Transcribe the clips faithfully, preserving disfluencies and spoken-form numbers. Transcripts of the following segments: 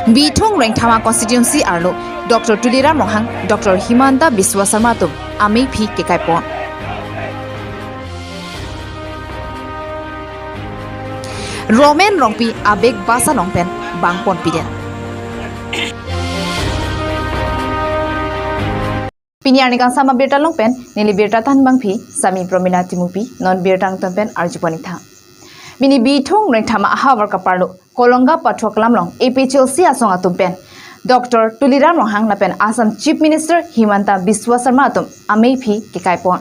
Bithung Rengthama constituency arlo Doctor Tuliram Ronghang, Doctor Himanta Biswa Sarma atum ameiphi kekaipon. Romen Rongpi abag bus along pen bangponpidet. Pini arni kangsam abirta along pen neli birta than abangpi Sami Promina Timupi, non birta angton pen arjupon-ik tha. Pini Bithung Rengthama ahavar kaparlo Kolonga Pathu Aklam along A P H L C asong atum pen Doctor Tuliram Ronghang lapen Assam Chief Minister Himanta Biswa Sarma atum ameiphi kekaipon.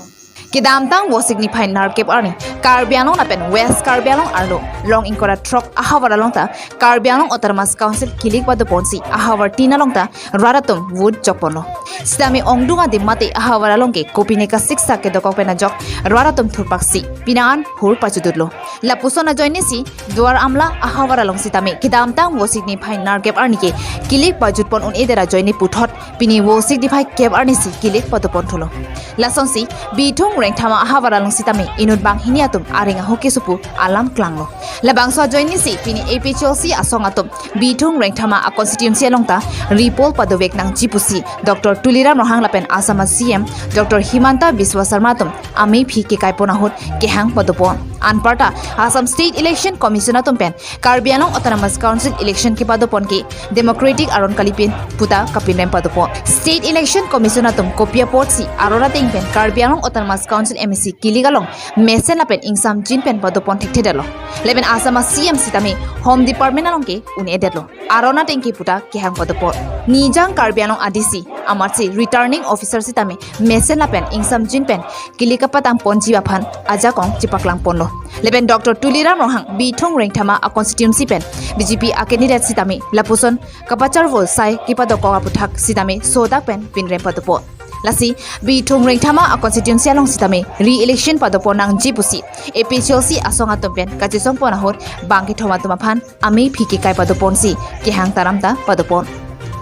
Kedamtang Vosik niphai nerkep arni Karbi Anglong lapen West Karbi Anglong arlo long ingkoi ra throk ahavar along ta Karbi Anglong Autonomous Council kilik padoponsi ahavar tin along ta rat atum vote jokponlo. Sitame ongdung adim mate ahavar along ke kopine kasiksak kedokok pen ajok rat atum thurpaksi pini an hur pachudutlo. Lapuson ajoinesi Duar Amla ahavar along sitame kedamtang Vosik niphai nerkep arni ke kilik pajutpon un-edet ajoine puthot pini Vosik niphai kep arnisi kilik padoponthulo. Lasonsi Bithung Rengthama ahavar along sitame inut banghini atum areng ahok kesopo alam klanglo. Labangso ajoinesi pini A P H L C asong atum Bithung Rengthama a constituency along ta repoll padovek nangji pusi Doctor Tuliram Ronghang lapen Assam a C M Doctor Himanta Biswa Sarma atum ameiphi kekaipon ahut kehang padopon. Anparta Assam State Election Commission atum pen Karbi Anglong Autonomous Council election kepadopon ke democratic aron kalipin puta kapinrem padopon. State Election Commission atum kopi apotsi aron ateng pen Karbi Anglong Autonomous Council M A C kilik along mesen lapen ingsamjin pen padopon thekthedetlo. Lapen Assam a C M sitame Home Department along ke un-edetlo. Aron ateng ke puta kehang padopon. Nijang Karbi Anglong A D C amatsi returning officer sitame mesen lapen ingsamjin pen kilik kapatangponji aphan ajakong chepaklangponlo. Lapen Doctor Tuliram Ronghang Bithung Rengthama a constituency pen B J P a candidate sitame lapuson kapacharvo sai kepadokok aputhak sitame sodak pen pinrem padopon. Lasi Bithung Rengthama a constituency along sitame re-election padopon nangji pusi A P H L C asong atum pen kachesongpon ahut bangkethom atum aphan ameiphi kekai padoponsi kehang taram ta padopon.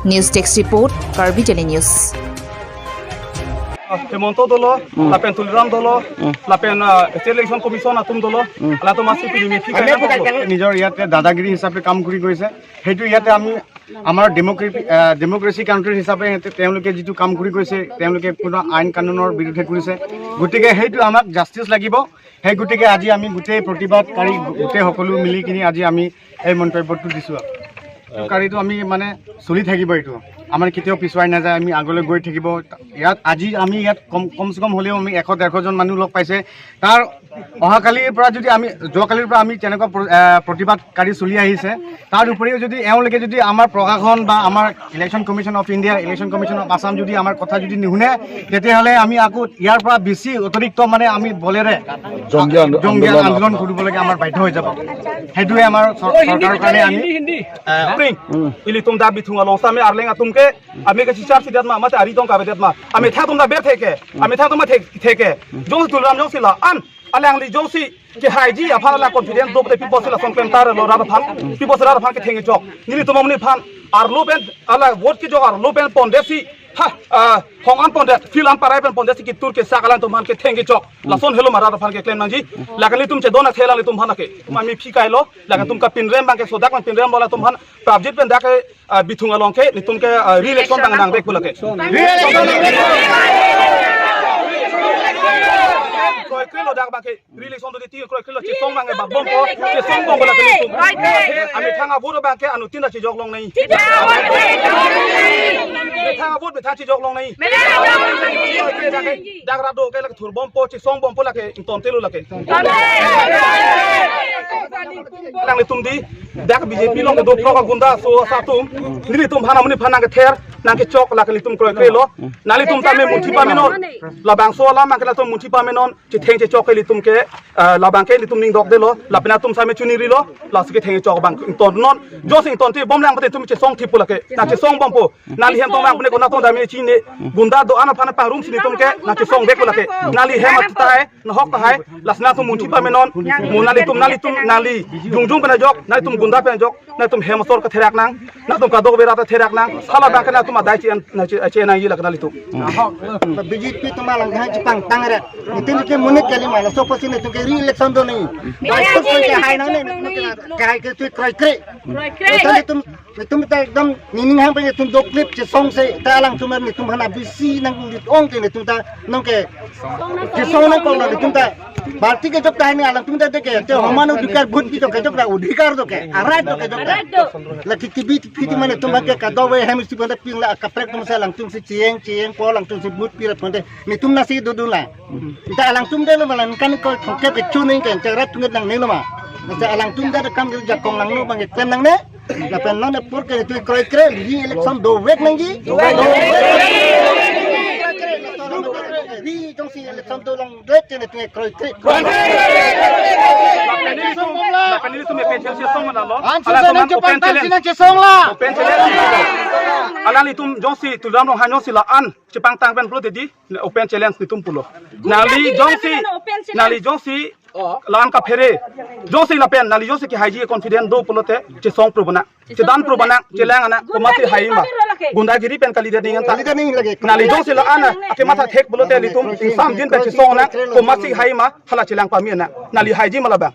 News Desk Report, Karbi Daily News. Hemanta dolo, lapen Tuliram dolo, lapen, ah, State Election Commission atum dolo, latum asi pini meiphi kai na dolo. নিজৰ ইয়াতে দাদাগিৰি হিচাপে কাম কৰি গৈছে। সেইটো ইয়াতে আমি আমাৰ ডেমক্ৰেচি, আহ, democracy country হিচাপে সিহঁতে, তেওঁলোকে যিটো কাম কৰি গৈছে, তেওঁলোকে কোনো আইন কানুনৰ বিৰুদ্ধে কৰিছে। গতিকে সেইটো আমাক জাষ্টিচ লাগিব। সেই গতিকে আজি আমি গোটেই প্ৰতিবাদকাৰী, গোটেই সকলো মিলি কিনি আজি আমি এই মন্তব্যটো দিছো। আৰু কালিতো আমি মানে চলি থাকিব এইটো, আমাৰ কেতিয়াও পিছুৱাই নাযায়, আমি আগলৈ গৈ থাকিব। ইয়াত আজি আমি ইয়াত কম, কমচে কম হ'লেও আমি এশ ডেৰশ জন মানুহ লগ পাইছে। তাৰ অহাকালিৰ পৰা যদি আমি, যোৱাকালিৰ পৰা আমি তেনেকুৱা প্ৰ-, আহ, প্ৰতিবাদকাৰী চলি আহিছে। তাৰ উপৰিও যদি এওঁলোকে যদি আমাৰ প্ৰশাসন বা আমাৰ election commission of India, election commission of Assam যদি আমাৰ কথা যদি নুশুনে, তেতিয়াহ'লে আমি আকৌ ইয়াৰ পৰা বেছি অতিৰিক্ত মানে আমি বলেৰে জংগী আন্দো-, জংগী আন্দোলন আন্দোলন কৰিবলৈকে আমাৰ বাধ্য হৈ যাব। সেইটোৱে আমাৰ চৰ-, চৰকাৰৰ কাৰণে আমি, আহ, Spring. Ilitum dak Bithung along sitame arleng atum ke, ami ke chichar sidat ma, mate ari tong kabedet ma. Ami tha tum dak ber theke. Ami tha tum ma thek-, theke. Jongsi Tuliram jongsi la-an alangli jongsi kehaiji aphan la confidence do pute pi pusi lason klem tarlo rat aphan. Pi pusi rat aphan ketheng chok. Nelitum amonithan arlo pen, ala vote kejok arlo pen pondetsi. Ha, ah, hong an pondet, field an parai pen pondetsi ketur kesak alangtum aphan ketheng chok. Lason helo ma rat aphan keklem nangji. Lake nelitum chedon athela nelitum aphan ake. Ameiphi kailo, lake tum kapinrem abangke sodak kapinrem bola tum aphan prapjit pen dak ke, ah, Bithung along ke, nelitum ke, ah, re-election abang nangvek pu lake. Kroikre lo dak abangke, re-election do di ti kroikre lo chesong abangke bak bompo, chesong bompo lake nelitum. Ami thang a-vote abangke anuttin ta chejok long nai. Ami thang a-vote ami thang chejok long nai. Kroikre dak ke, dak rat do ke lake thur bompo, chesong bompo lake, ington telo lake. Nanglitum di, dak B J P along do throk agunda so atum. Nelitum aphan amonit aphan nangkether, nangkechok lake nelitum kroikre lo. Nanglitum tame munthi pamenon. Labangso alam abangke latum munthi pamenon. Chetheng chechok ke nelitum ke, ah, labangke nelitum ning dokdetlo. Lapen atum sitame chunirilo. Lasi ketheng chok abang ingtonnon. Jongsi ingtonte bomlang pute itum chesong thip pu lake. Nangchesong bompo. Nangli hem tong abang pune konat tong dam-i chine. Gunda do-an aphan pangrumsi nelitum ke nangchesongvek pu lake. Nangli hem tahai, nahok tahai, lasi nangtum munthi pamenon, mo nanglitum, nanglitum, nangli jongjong pen ajok, nanglitum gunda pen ajok, nangtum hem asor ketherak nang, nangtum kadokave rat ketherak nang, hala abangke nangtum adai che-en, na che-, che-en nangji lake nanglitum. Ahok, B J P atum alang hai chepangtang re. Nelitum ke mo Nit kali ma, laso apotsi netum ke re-election do nangji. Bahai ke tu kroikre. Kroikre. Netum, netum ta ekdom nening hang pen netum doklip chesong si ta alangtum netum hana bisi nang lit ong te netum ta nang ke chesong nangkok lo netum ta. Party kejok ta hini alangtum ta ke te homan odhikar vote pi to kejok ta odhikar do ke, arai do kejok ta. Lake T V phiti mane netum ke kadokave hem isi pen ta ping la kaprek atum si alangtum si cheng cheng po alangtum si vote pi ra ponte netum nasi dodun la. Ta alangtum ta lo malan kan ko thongke pechu ning ke chakrat tunget nangne lo ma. Ta alangtum ta kam jakong langno bang klem nangne. Lapen non apor ke tu kroikre re-election dovek nangji. Dovek. Re jongsi election dolong dovek te netum kroikre. Lapen nelitum, lapen nelitum A P H L C song mana lo. An Ala sudah teman nang open challenge. Nang chesong la. Open challenge. Alanglitum jongsi Tuliram Ronghang jongsi la-an chepangtang pen pulote di, ne open challenge netum pulo. Nangli jongsi, nangli jongsi la-an kaphere. Jongsi lapen nangli jongsi kehaiji confident do pulote chesong pro bana. Chedan pro bana, chelang ana, komatsi hai ma. Gundagiri pen kalidet ning anta. Kalidet ning lagi. Nangli jongsi la-an a, ake matha thek pulote nelitum, ingsam din pen chesong ana, komatsi hai ma, hala chelang pame ana. Nangli haiji ma labang.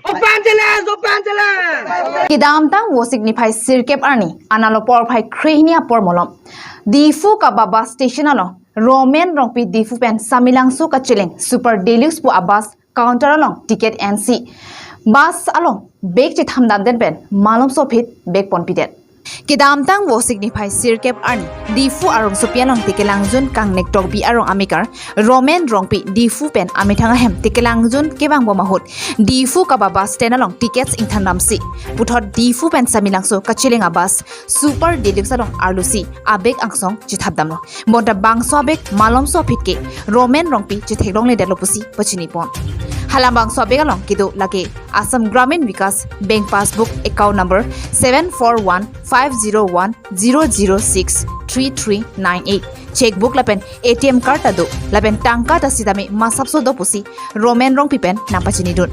Open challenge, open challenge. Kedamtang Vosik niphai sirkep arni, analo porphai krehini apor malom, Diphu kaba bus station along Romen Rongpi Diphu pen Samelangso kacheleng Super Deluxe pu a bus counter along ticket ensi bus along bag chethamdamdet pen malomso aphi bag ponpidet. Kedamtang Vosik niphai sirkep arni Diphu arongsopi along Tekelangjun Kangnek Tokbi arong amekar Romen Rongpi Diphu pen amethang ahem Tekelangjun kevangbom ahut Diphu kaba bus stand along tickets ingthandamsi puthot Diphu pen Samelangso kacheleng a bus Super Deluxe along arlosi a bag angsong chethapdamlo. Bonta bangso a bag malomso aphi ke Romen Rongpi chetheklongledetlo pusi pachini pon. Halabangso a bag along kedo lake Assam Gramin Vikas Bank passbook account number seven four one five zero one zero zero six three three nine eight, checkbook lapen A T M card ta do, lapen tangka ta sitame masapso do pusi Romen Rongpi pen nangpachinidun.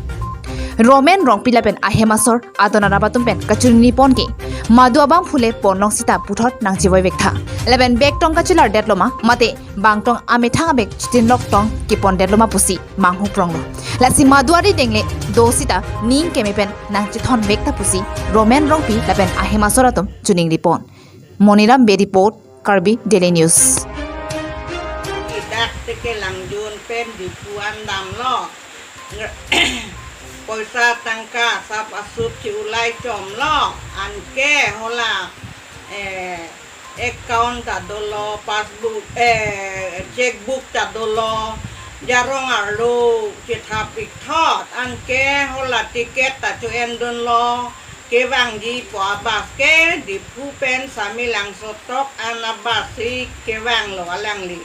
Romen Rongpi lapen ahem asor adon arap atum pen kachinini pon ke madu abangphu le ponlong sita puthot nangchevoivektha. Lapen bag tong kachelardetlo ma, mate bangtong amethang a bag chitinlok tong kepondetlo ma pusi manghupronglo. Lasi madu ari dengle do sita ning keme pen nangchethonvekta pusi Romen Rongpi lapen ahem asor atum chiningri pon. Moniram Bey report, Karbi Daily News. Dak Tekelangjun pen Diphu an damlo. Poisa tangka asap asup che-ulai chomlo. Anke hala, eh, account ta dolo, passbook, eh, checkbook ta dolo, jarong arlo chethap ikthot. Anke hala ticket ta cho-endunlo. Kevangji pu a bus ke Diphu pen Samelangso tok an a bus si kevanglo alangli.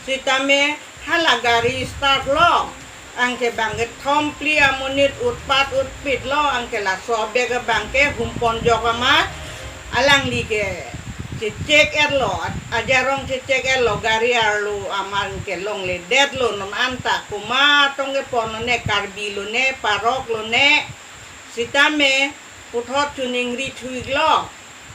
Sitame hala gari start lo. Anke bang kethom phli amonit utpat utpitlo, anke laso a bag abang ke humpon jok amat alangli ke checheck etlo, a-, ajarong checheck etlo, gari arlo amat ke longledetlo, non anta komat tong kepon lone, Karbi lone, parok lone. Sitame puthot chiningri thu iklo.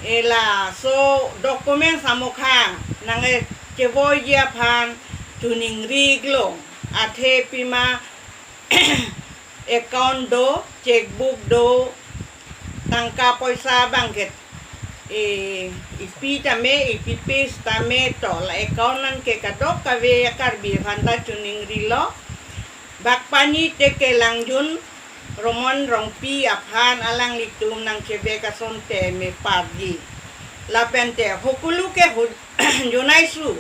E laso documents amukhang nangkechevoiji aphan chiningri iklo. Athe pima account do, checkbook do, tangka poisa abang ke, e, ipi tame, ipi pis tame to la account an ke kadokave a Karbi aphan ta chiningrilo. Bak pani Tekelangjun Romen Rongpi aphan alanglitum nangchevek asonte me parji. Lapente hokulu ke hu-, junaisu.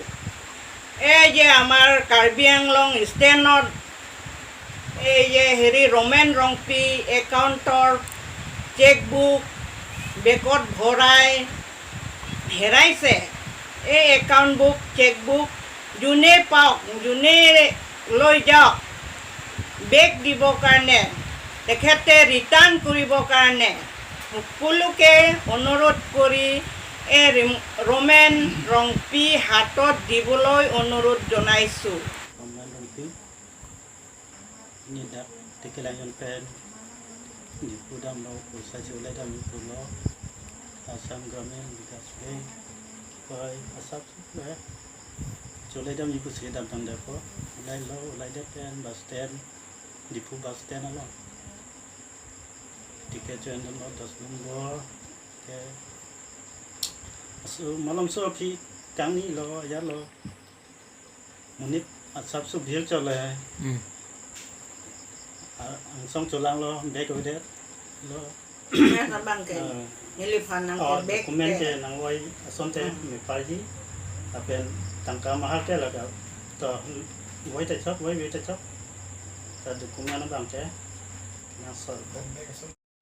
E je amar Karbi Anglong State North, e je heri Romen Rongpi account tor checkbook, bekot bhorai, herai se, e account book, checkbook, june paok, june loi jok, back dibo karne, tekhete return koribo karne, hokuluke onurodh kori, e Rim-, Romen Rongpi hatot diboloi onurodh jonaisu. Romen Rongpi, neli dak Tekelangjun pen Diphu damlo, poisa che-ulai damji pulo, Assam Gramin Vikas Bank, pai asap sup le che-ulai damji pusi damtangdetpo. Lailo, laidet pen bus stand, Diphu bus stand along. Ticket join dam lo dos nombor. Ke, asu, malom so aphi kangni lo, ya lo. Monit asap su bhir chole. Hmm. A-, angsong cholang lo, bag avedet lo. Document abang ke. Ah. Neliphan nang, oh, ke bag document ke. Ke nangvoi asonte, hmm, me parji. Lapen tangka mahar ke laga. To, voi ta chok, voi, voi ta chok. Ta document abang ke. Nang sol.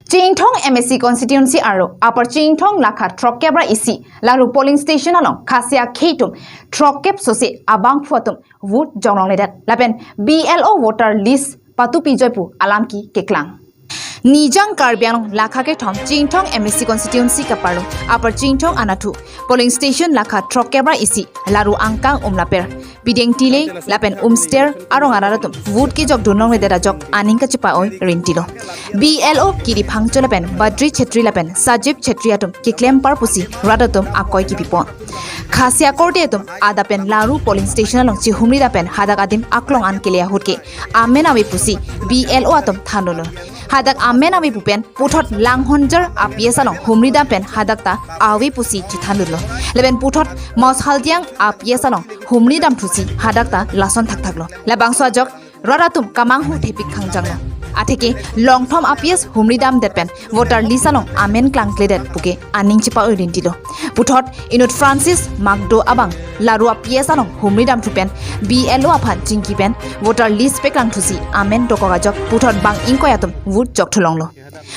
Chinthong M A C constituency arlo Upper Chinthong lakha throkkep ra isi Laru polling station along khasi akhei atum throkkep sose abangphu atum vote jonglongledet lapen B L O voter list patupi joi pu alam ke keklang. Nijang Karbi Anglong lakha kethom Chinthong M A C constituency kaparlo Upper Chinthong anatthu polling station lakha throkkep ra isi Laru angkang umlaper pideng tile lapen umster arong arat atum vote kejok dunlongledet ajok aning kachepa-oi rintilo. B L O Kiri Phangcho lapen Badri Chhetri lapen Sajib Chhetri atum keklem par pusi rat atum akoi kipipo. Khasi akorte atum adap pen Laru polling station along chihumri dam pen hadak adim aklong an kele ahut ke amen ave pusi B L O atum thandunlo. Hadak amen ave pu pen puthot Langhonjar a P S along humri dam pen hadak ta ave pusi chethandunlo. Lapen puthot Moshaldiang a P S along humri dam thusi hadak ta lason thakthaklo. Labangso ajok rat atum kamanghu thepik khangjanglo. Atheke Longthom a P S humri damdet pen voter list along amen klangkledet puke aning chepa-oi rintilo. Puthot inut Francis Magdo abang Laru a P S along humri dam thu pen B L O aphan chingki pen voter list peklang thusi amen dokok ajok puthot bang ingkoi atum vote jok thulonglo.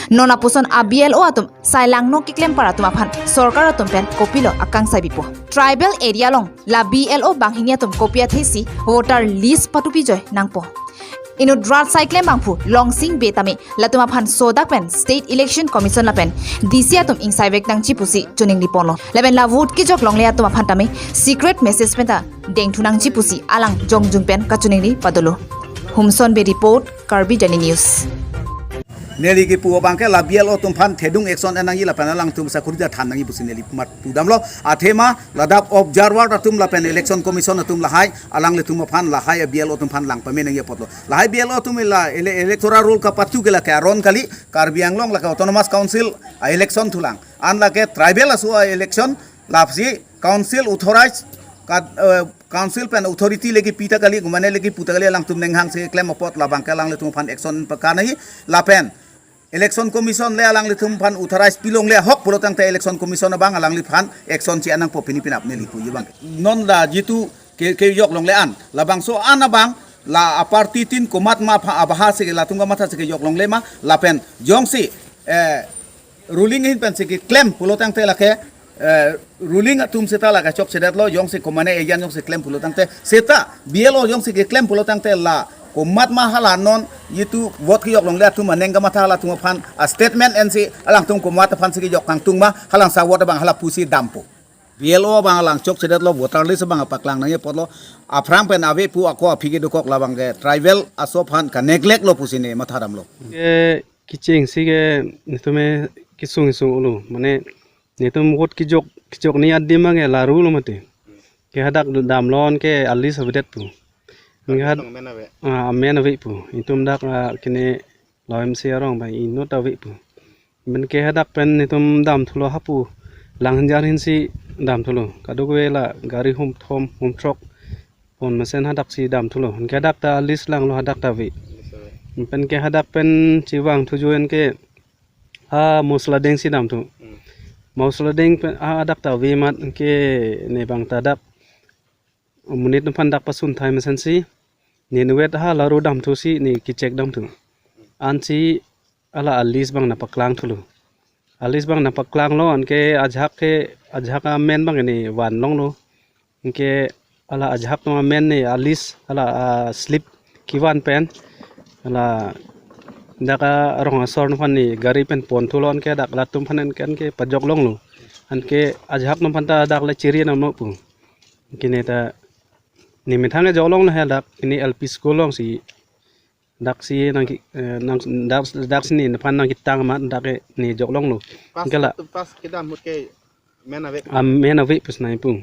Non apuson a B L O atum sai langno keklem par atum aphan sorkar atum pen kopilo akangsai bipo. Tribal area along la B L O banghini atum kopi athesi voter list patupi joi nangpo. Inut rat sai klem bangphu Longsing Bey tame latum aphan sodak pen State Election Commission lapen D C atum ingsaivek nangji pusi choningri ponlo. Lapen la vote kejok longle atum aphan tame secret message pen ta dengthu nangji pusi alang jongjung pen kachoningri padolo. Humson Bey report, Karbi Daily News. Neli kipu abang ke la B L O atum aphan thedung action en nangji lapen alangtum sakuri ta than nangji pusi neli mat pudamlo. Athema ladak observer atum lapen Election Commission atum lahai alanglitum aphan lahai B L O atum aphan lang pame nangji apotlo. Lahai B L O atum la ele-, electoral roll kapathu ke lake aron kali, Karbi Anglong lake Autonomous Council a-election thulang. An lake tribal aso a-election lapsi council authorized ka, eh, council pen authority le kipi ta kali, gumane le kipu ta kali, alangtum nenghang si klem apot labang ke alanglitum aphan action paka nangji lapen Election Commission le alanglitum aphan authorized pilongle ahok pulo tangte Election Commission abang alangliphan action chi-en nangpo pini pinap neli puji abang. Non da jitu ke, kejok longle an labangso an abang la a-party tin komat ma apha abaha si latum kamatha si kejok longle ma lapen jongsi, eh, ruling ahin pen si keklem pulo tangte lake, eh, ruling atum seta lake chokchedetlo, jongsi komane ejan jongsi klem pulo tangte seta B L O jongsi keklem pulo tangte la komat ma hala non jitu vote kejok longle atum aneng kamatha halatum aphan a-statement en si alangtum komat aphan si kejok kangtung ma halang sa vote abang hala pusi dampo. B L O abang alang chokchedetlo, voter list abang paklang nangji apotlo, aphrang pen ave pu ako aphi kedokok labang ke tribal aso aphan ka-neglect lo pusi ne matha damlo. Ke kecheng si ke netum kesung kesung olo, mane netum vote kejok kejok ni adim abang ke Laru lo mati. Ke hadak damlo anke a-list avedet pu. Ke hadak amen ave. Ah, amen ave pu. Itum dak, ah, kene law M C arong abang inut ave pu. Pen ke hadak pen netum damthulo hapu Langhonjar ahin si damthulo. Kadokave la gari hum thom hum throk pon mesen hadak si damthulo. Ke hadak ta a-list langlo, hadak ta ave. Pen ke hadak pen chevangthu join ke ha Mosladeng si damthu. Hmm. Mosladeng pen ha hadak ta ave mat ke ne abang ta dak monit aphan dak pasun thai mesen si ne inutvet ha Laru damthu si ne ke-check damthu. Ansi hala a-list abang nangpaklang thulo. A-list abang nangpaklanglo anke ajahak ke ajahak amen abang ne vanlonglo. Anke hala ajahak atum amen ne a-list hala a-slip kevan pen hala dak arong asor atum aphan ne gari pen ponthulo anke dak latum aphan anke, anke pajok longlo. Anke ajahak atum aphan ta dak le chiri nangno pu. Kene ta ne methang ke jok longlo he dak kene L P school along si dak si nang ki, eh, nang dak, dak si ne nephan nangketang amat dak ke ne jok longlo. Pass, anke la pass kedam ahut ke amen ave. Amen ave pus nai pu.